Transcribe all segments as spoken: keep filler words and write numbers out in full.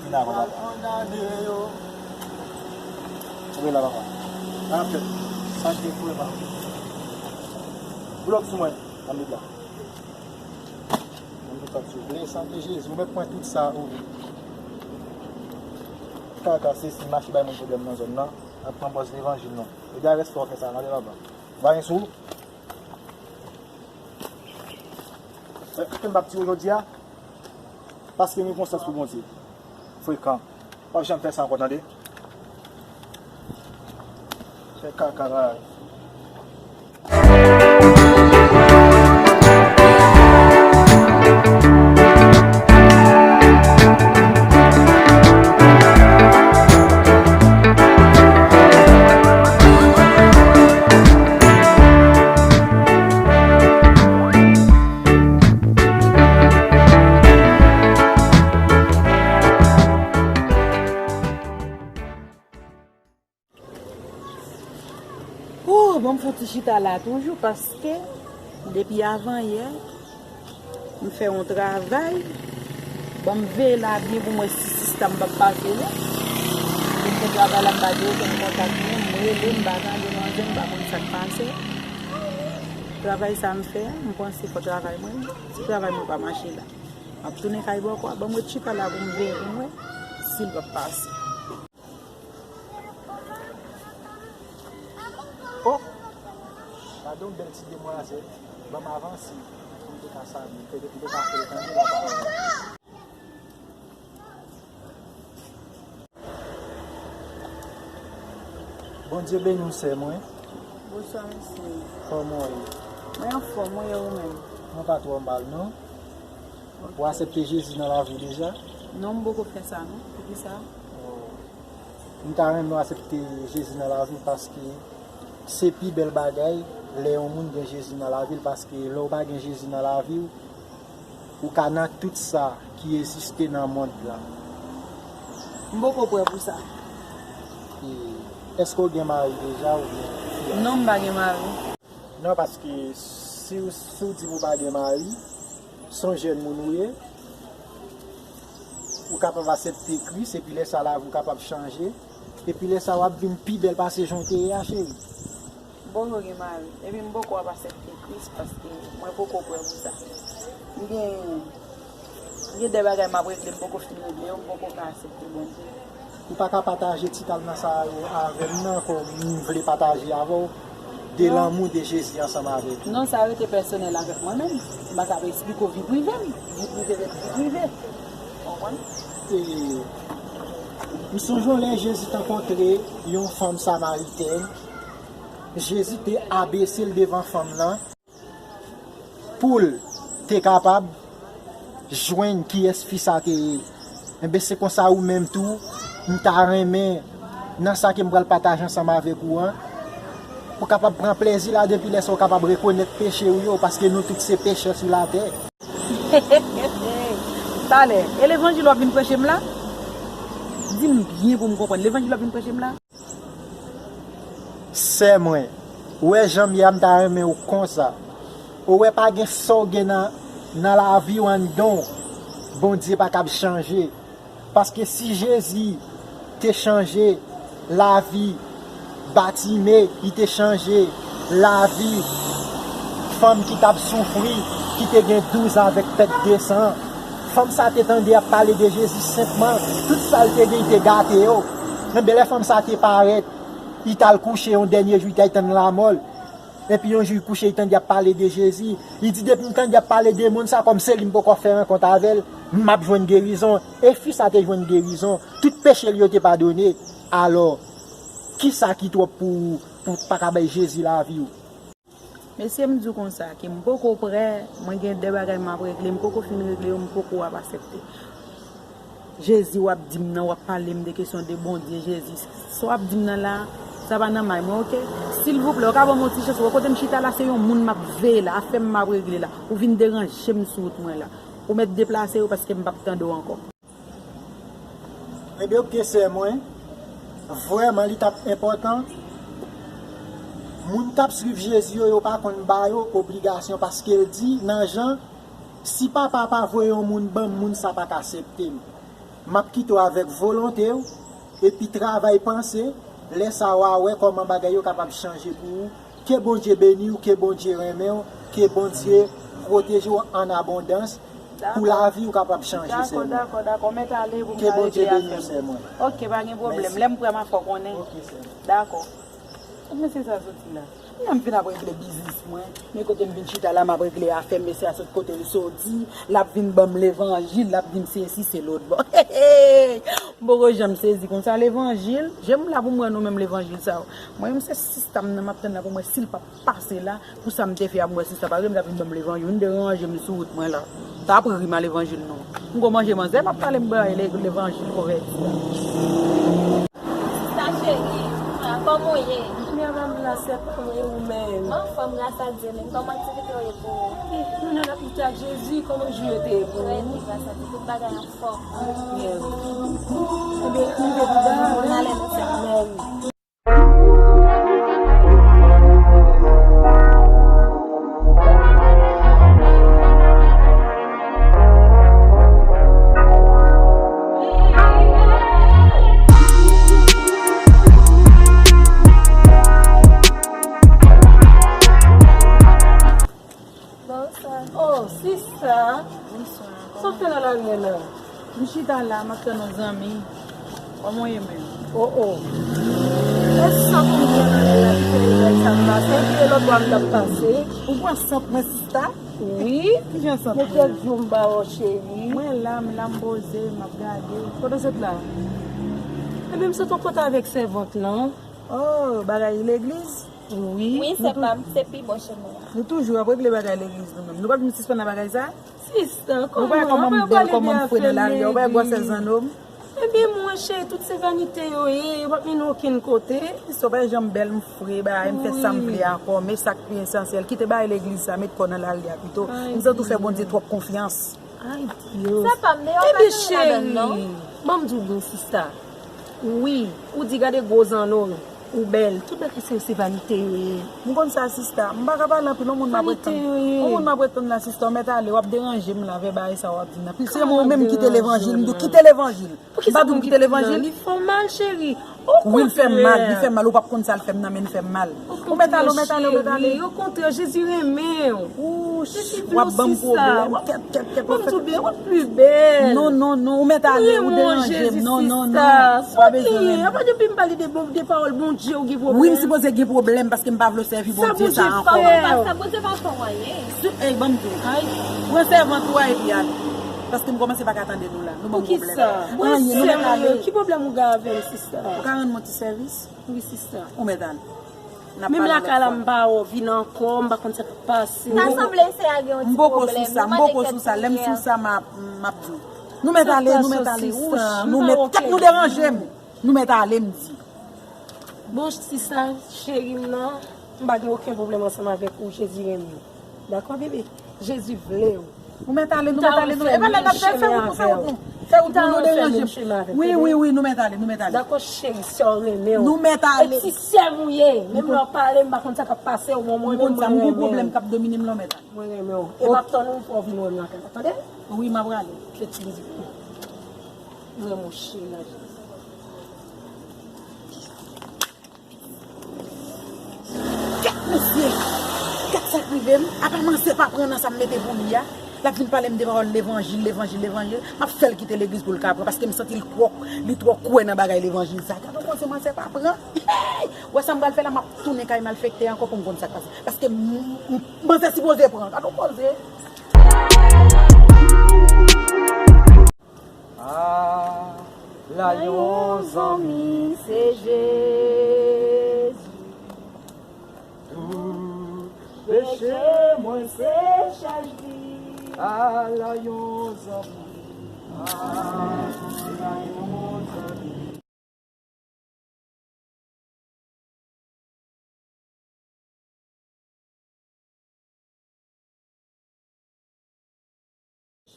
Vin avan, papa. Ou vin la, papa. Apre, sa ki fou, papa. Boulòk sou mwen, ann met la. Ann met sa, silvouplè, san ke Jezi, ou mèt pran tout sa, ou. Kaka, se si mache bay moun pwoblèm nan zòn nan, ap pran pòz levanjil, non. E dayè, respè w fè sa, mande papa. Ou pa gen sou ou? Sa ke m p ap di w jodi a, paske m gen konsyans pou Bondye. Frekan. W ap janm fè sa ankò, tande? Fè kaka la. Oh, bon, m fouti chita la toujou paske depi avan yè, m fè yon travay. Bon, m veye la byen pou m wè si sistèm p ap pase, wi. M fè travay la, m pa gen okenn kontak, non. M rele, m pa tande manzè, m pa konn sa k pase. Travay sa m fè a, m panse fò travay mwen, si travay mwen pa mache la, m ap tounen kay bòkò a. Ban m ret chita la pou m veye pou m wè si l p ap pase. Oh! Gade yon bèl ti demwazèl. Ban m avanse. Pou m te ka salye, m te, m te ka fè l tande lapawòl. Bondye beni w, sè mwen. Bonswa, mesye. Kòman w ye? Mwen anfòm, wi, e ou menm? Mwen pa twò mal, non. Ou aksepte Jezi nan lavi w deja? Non, m poko fè sa, non. Poukisa? Oh. M ta renmen w aksepte Jezi nan lavi w, paske se pi bèl bagay lè yon moun gen Jezi nan lavi l, paske lè w pa gen Jezi nan lavi w, ou ka nan tout sa ki egziste nan mond la. M poko prè pou sa. E èske w gen mari deja oubyen fiyanse? Non, m pa gen mari. Non, paske si w, si w di w pa gen mari, se yon jèn moun ou ye, ou kapab aksepte Kris, epi lè sa lavi w kapab chanje, epi lè sa w ap vin pi bèl pase jan w te ye a, cheri. M poko gen mari, epi m poko ap aksepte Kris, paske mwen poko prè pou sa. M gen, m gen de bagay m ap regle, m poko fin regle yo, m poko ka aksepte Bondye. Ou pa ka pataje ti kalman sa yo avè m nan, kòm m vle pataje avè w de lanmou de Jezi ansanm avèk ou. Non, sa rete pèsonèl avèk mwen menm. M pa ka ap eksplike w vi prive m. Vi prive ret vi prive. Konprann? E, m sonje yon lè Jezi te rankontre yon fanm samaritèn. Jezi te abese l devan fanm lan pou l te kapab jwenn kiyès fi sa te ye. Enben, se konsa ou menm tou, m ta renmen, nan sa ke m pral pataje ansanm avèk ou an, ou kapab pran plezi ladan, epi lè sa ou kapab rekonèt peche w yo, paske nou tout se pechè sou latè. Talè, e levanjil w ap vin preche m la? Di m byen pou m konprann. Levanjil w ap vin preche m la? Sè mwen, ou wè jan m ye a, m ta renmen w konsa. Ou wè pa gen sa w gen nan, nan lavi w anndan w, Bondye pa kab chanje. Paske si Jezi te chanje lavi Batime, li te chanje lavi fanm ki t ap soufri, ki te gen douz an avèk pèt de san. Fanm sa te tande y ap pale de Jezi senpman, tout sa l te gen, li te gate yo. Enben, lè fanm sa te parèt, li t al kouche yon dènye jou, li t al tann lanmò l. Epi yon jou, li kouche, li tande y ap pale de Jezi. Li di, depi m tande y ap pale de moun sa, kòm se li m poko fè rankont avè l, m ap jwenn gerizon. E fi sa te jwenn gerizon. Tout peche l yo te padone. Alò, kisa ki twòp pou, pou pa ka bay Jezi lavi w? Mesye, m di w konsa, ke m poko prè, mwen gen de bagay m ap regle, m poko fin regle yo, m poko ap aksepte. Jezi w ap di m nan, w ap pale m de kesyon de Bondye, Jezi. Sa w ap di m nan la, sa pa nan may mwen, oke? Silvouplè, ou ka ban m yon ti chans, ou wè kote m chita la, se yon moun m ap veye la, afè m m ap regle la. Ou vin deranje m sou wout mwen la. Ou mèt deplase w paske m p ap tande w ankò. Ebyen, oke, sè mwen, vrèman, li t ap enpòtan. Moun k ap swiv Jezi yo, yo pa konn ba yo obligasyon, paske l di nan Jan, si Papa pa voye yon moun ban m, moun sa pa ka aksepte m. M ap kite w avèk volonte w, epi travay panse, lè sa a w a wè kòman bagay yo kapab chanje pou ou. Ke Bondye beni w, ke Bondye renmen w, ke Bondye pwoteje w an abondans pou lavi w kapab chanje, sè mwen. Dakò, dakò, dakò. Mèt ale pou m ka regle afè m. Ke Bondye beni w, sè mwen. Ok, pa gen pwoblèm. Lè m prè, m a fè w konnen. Ok, sè mwen. Dakò. Kot mesye sa soti la? Mwen menm m vin ap regle biznis mwen. Men kote m vin chita la, m ap regle afè m, mesye a sot kote l soti, l ap vin ban m levanjil, l ap di m se si, se lòt bò. M poko janm sezi konsa, levanjil. Je m la pou m wè nou menm levanjil sa yo. Mwen menm se sista m nan m ap tann la pou m wè si l p ap pase la, pou sa m te fè a, m wè sista pa vle, m t ap vin ban m levanjil, vin deranje m sou wout mwen la. T ap ri m a levanjil non. M ko manje manzè, m ap pale m bay levanjil konvèti la. Sista cheri, kòman w ye? Mwen anfòm, gras a Dye, men kòman aktivite yo ye pou ou? Eh, nou nan lapita ak Jezi, kòman jou yo te ye pou ou? Trè byen, gras a Dye, tout bagay anfòm. Byen. Ebyen, nou te bouda, nou ale nan sèmèn. Bonswa. Oh, sista. Bonswa. Sa w fè nan lari a la? M chita la, m ap tann yon zanmi. Kòman w ye menm? Oh, oh. E sant mwen nan lari a ki fè bagay sa ap pase. Epi e lòt bò a m t ap pase. Ou pran sant mwen, sista? Wi. Kijan sant mwen? Mwen kèk jou m ba w, cheri. Mwen la, m la, m poze, m ap gade. Kote w sot la? Ebyen, m sot yon kote avèk sèvant lan. Oh, bagay legliz? Wi. Wi, sè pa m, se pi bon chez nous. Nou toujou ap regle bagay legliz nou menm. Nou pa vin sispann nan bagay sa? Sista, kòman? Ou pa wè kòman m bèl, kòman m fre nan lari a, ou pa wè gwosè zanno m? Ebyen, monchè, tout se vanite yo ye, yo p ap mennen okenn kote. Sista, ou pa wè jan m bèl, m fre, bagay, m fè sa m vle ankò, men sa k pi esansyèl, kite bagay legliz sa, met kò w nan lari a pito. M santi w fè Bondye twòp konfyans. Ay, Dye. Sè pa m, men yo pa gen ladan l non. Ebyen, cheri, ban m di w byen, sista. Wi, ou di gade gwo zanno w. Ou bèl, tout bagay sa yo se vanite yo ye. M konn sa, sista. M pa ka pale anpil, yon moun m ap ret tann. Yon moun m ap ret tann la, sista, ou mèt ale, w ap deranje m la avè bagay sa w ap di m nan. Pi se mwen menm ki kite levanjil, m di w kite levanjil. M pa di w kite levanjil. Li fè w mal, cheri. Wi, l fè m mal, li fè m mal, ou p ap konn sa l fè m nan, men l fè m mal. Ou mèt ale, ou mèt ale, ou mèt ale. Okontrè, Jezi renmen w. Wouch, w ap ban m pwoblèm. Kèt, kèt, kèt, w ap fè. Ou ap pli bèl. Non, non, non, ou mèt ale, ou deranje m. Non, non, non. Sa w genyen? Apa depi m pale de bon, de pawòl Bondye, ou gen pwoblèm? Wi, m sipoze gen pwoblèm paske m pa vle w sèvi Bondye sa ankò. Sa Bondye pa fè w anyen. Ey, ban m di w. Pran sèvant ou a epi ale. Paske m kòmanse pa ka tande nou la. Nou ban m pwoblèm. Poukisa? Anyen, nou mèt ale. Ki pwoblèm ou gen avè m, sista? Ou ka rann mwen ti sèvis? Wi, sista. Ou mèt ale. Menm lakay la, m pa wè w vin ankò, m pa konn sa k ap pase. Ta sanble se a gen yon ti pwoblèm. M poko sou sa, m poko sou sa. Lè m sou sa, m ap, m ap di w. Nou mèt ale, nou mèt ale. Wouch, nou mèt, kèt nou deranje m. Nou mèt ale, m di. Bon, sista, cheri m nan, m pa gen okenn pwoblèm ansanm avèk ou, Jezi renmen w. Dakò, bebe? Jezi vle w. Ou mèt ale, nou mèt ale, nou. E pa lè n ap fè, fè wout nou, fè wout nou. Fè wout nou, nou deranje m. Wi, wi, wi, nou mèt ale, nou mèt ale. Dakò, cheri, sè w renmen w. Nou mèt ale. E ti sè m ou ye. Menm lè w pale, m pa konn sa k ap pase w, men mwen menm, mwen renmen w. M konn sa, m gon pwoblèm k ap domine m la, ou mèt ale. Mwen renmen w. E m ap tann ou pou w vin wè m lakay la, tande? Wi, m ap prale. Kèt ti mizik. Mwen, monchè, la. Kèt mesye! Kèt sa k rive m! Apa manzè pa pran nan sa m mete pou li a? L ap vin pale m de pawòl levanjil, levanjil, levanjil. M ap fè l kite legliz pou l ka pran, paske m santi l twò, li twò kwè nan bagay levanjil sa. Gad on koze manzè pa pran! Hey! Ou wè sa m pral fè la, m ap tounen kay malfektè ankò pou m konn sa k pase. Paske m, m, manzè sipoze pran. Gad on koze! Ah, la yon zanmi se Jezi. Tout peche mwen se chaj li. Ah, la yon zanmi. Ah, la yon zanmi.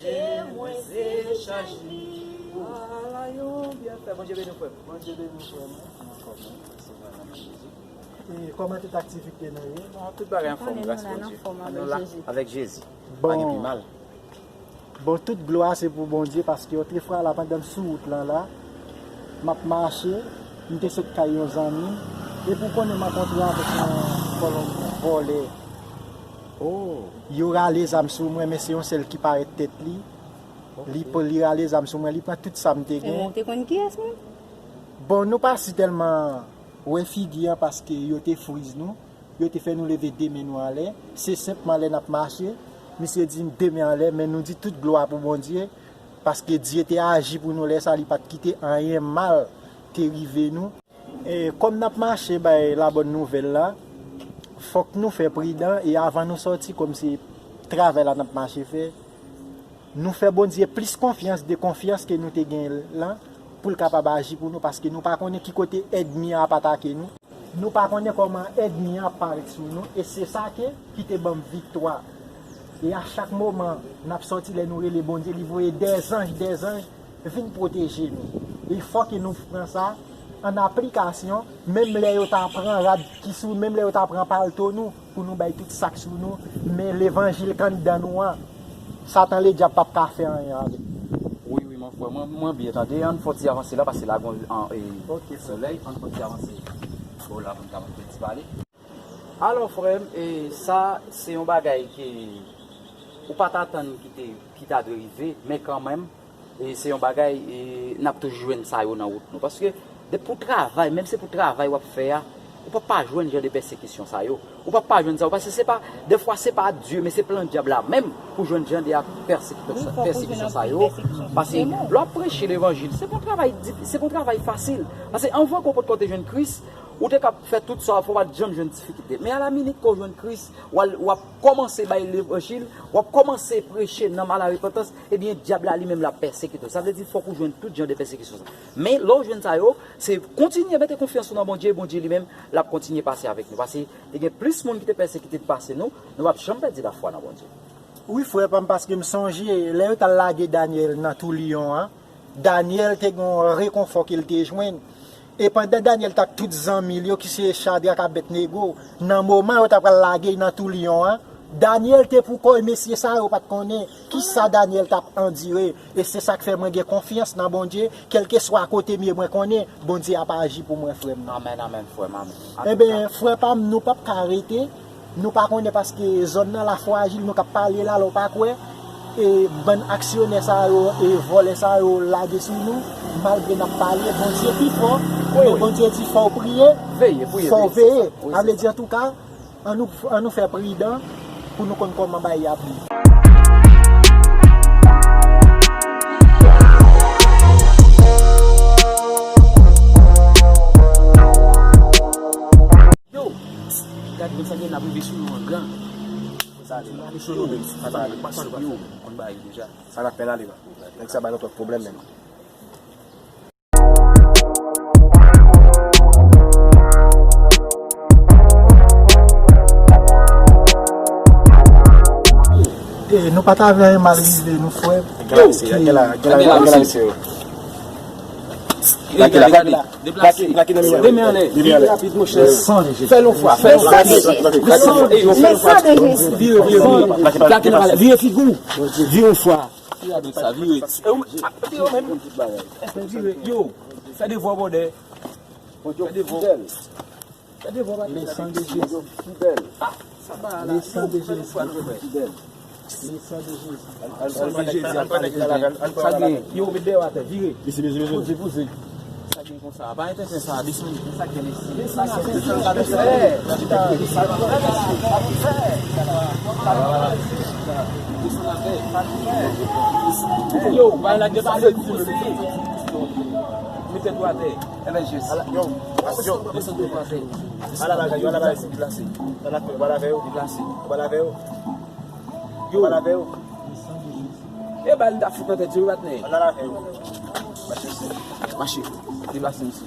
Che mwen se chaj li. Ala yon byenfè. Bondye beni w, frè m. Bondye beni w, frè m. Anfòm, wi. Se vrè nan men Jezi. E kòman tout aktivite nou ye? Bon, tout bagay anfòm, gras Bondye. Nou la avèk Jezi. Bon. Pa gen pi mal. Bon, tout glwa se pou Bondye, paske otrefwa la, pandan m sou wout lan la, m ap mache, m te sot kay yon zanmi m, epi w konnen m ankontre avèk yon kolonn vòlè. Oh. Yo rale zam sou mwen, men se yon sèl ki parèt tèt li. Ok. Li, li rale zam sou mwen, li pran tout sa m te gen. Ou te konn kiyès, mwen? Bon, nou pa si tèlman wè figi an paske yo te friz nou. Yo te fè nou leve de men nou anlè. Se senpman lè n ap mache, misye di de men anlè, men nou di tout glwa pou Bondye, paske Dye te aji pou nou lè sa, li pa t kite anyen mal te rive nou. E kòm n ap mache bay labòn nouvèl la, fòk nou fè pridan, e avan nou sòti, kòm se travay la n ap mache fè, nou fè Bondye plis konfyans de konfyans ke nou te gen lan, pou l kapab aji pou nou, paske nou pa konnen ki kote ènmi an ap atake nou. Nou pa konnen kòman ènmi an ap parèt sou nou, e se sa ke, ki te ban m viktwa. E a chak moman n ap sòti, lè nou rele Bondye, li voye dèzanj, dèzanj vin pwoteje nou. E fòk nou pran sa an aplikasyon, menm lè yo ta pran rad ki sou, menm lè yo ta pran palto nou, pou nou bay tout sa k sou nou, men levanjil k anndan nou an, Satan ledyab p ap ka fè anyen avè l. Wi, wi, mon frè, mwen, mwen byen tande. Ann fè yon ti avanse la, paske la gon, an, e, ok, frè. Solèy, ann fè yon ti avanse. Bon, la, pou n kapab fè ti pale. Alò, frè m, e, sa, se yon bagay ke ou pa t atann ki te, ki ta dwe rive, men kanmenm, E se yon bagay, e, n ap toujou jwenn sa yo nan wout nou. Paske, depi pou travay, menm se pou travay w ap fè a, ou p ap pa jwenn jan de pèsekisyon sa yo. Ou p ap pa jwenn sa yo. Paske se pa, defwa, se pa Dye, men se plan dyab la menm pou jwenn jan de pèsekisyon sa yo. Paske, lè w ap preche levanjil, se pa yon travay, se pa yon travay fasil. Paske, anvan ke w potko te jwenn Kris, ou te ka fè tout sa w ap fè, w pa t janm jwenn difikilte. Men alaminit, ke w jwenn Kris, w al, w ap kòmanse bay levanjil, w ap kòmanse preche nanm a larepantans, ebyen, dyab la li menm l ap pèsekite w. Sa vle di fòk ou jwenn tout jan de pèsekisyon sa. Men lè w jwenn sa yo, se kontinye mete konfyans ou nan Bondye, e Bondye li menm, l ap kontinye pase avèk nou. Paske te gen plis moun ki te pèsekite pase nou, nou p ap janm pèdi lafwa nan Bondye. Wi, frè pa m, paske m sonje lè yo t al lage Danyèl nan tou lyon an, Danyèl te gen yon rekonfò ke l te jwenn. E pandan Danyèl t ak tout zanmi l yo, ki se Chadrak, Abèdnego, nan moman yo ta pral lage l nan tou lyon an, Danyèl te pou kò l, mesye sa yo pa t konnen kisa Danyèl t ap andire. E se sa k fè mwen gen konfyans nan Bondye, kèlkeswa kote m ye, mwen konnen Bondye ap aji pou mwen, frè m nan. Amèn, amèn, frè m, amèn. Ebyen, frè pa m, nou p ap ka rete. Nou pa konnen paske zòn nan la frajil, nou k ap pale la, lè w pa kwè, e bann aksyonè sa yo, e vòlè sa yo lage sou nou, malgre n ap pale, Bondye pi fò, men Bondye di fò w priye, fò w veye. Sa vle di, antouka, ann nou, ann nou fè pridan pou nou konn kòman bagay y ap ye. Yo, gade menm sa gen n ap rive sou nou an gran. Sa ale la. Sou nou menm, sa ale. Yo, konn bagay yo deja. Sa n ap fè la ale la. Nèg sa ba nou twòp pwoblèm menm. E, nou pa ta vle anyen mal rive nou, frè. Gen la, gen la, gen la, gen la, mesye yo. Plake la, plake la. Deplase. Plake, plake nan mitan. De men anlè. De men anlè. Vire rapid, monchè. Fè l yon fwa, fè l yon fwa. Ey, yo fè l yon fwa. Vire, vire, vire. Plake nan anlè. Vire figi w. Vire yon fwa. Vire. Vire. Yo, fè devwa w, brother. Fè devwa w. Fè devwa w, brother. Le sang de Jésus. Le sang de Jésus. Le sang de Jésus. Le sang de Jésus. Sa gen, yo, met dèyè w atè, vire. Poze, poze. Sa gen konsa. Pa gen tenten sa, desann. Desann atè. Desann atè. Desann atè. Yo, ba lage sa. Met tèt ou atè. Yo, yo. Desann tèt ou atè. Ala bagay yo, ala bagay yo. Deplase. Ala fè, ou pa lave yo. Deplase. Ou pa lave yo. Yo. Ou pa lave yo. E bal ta fout nan tèt yo, patnè. Ala lave yo. Mache. Deplase, mesye.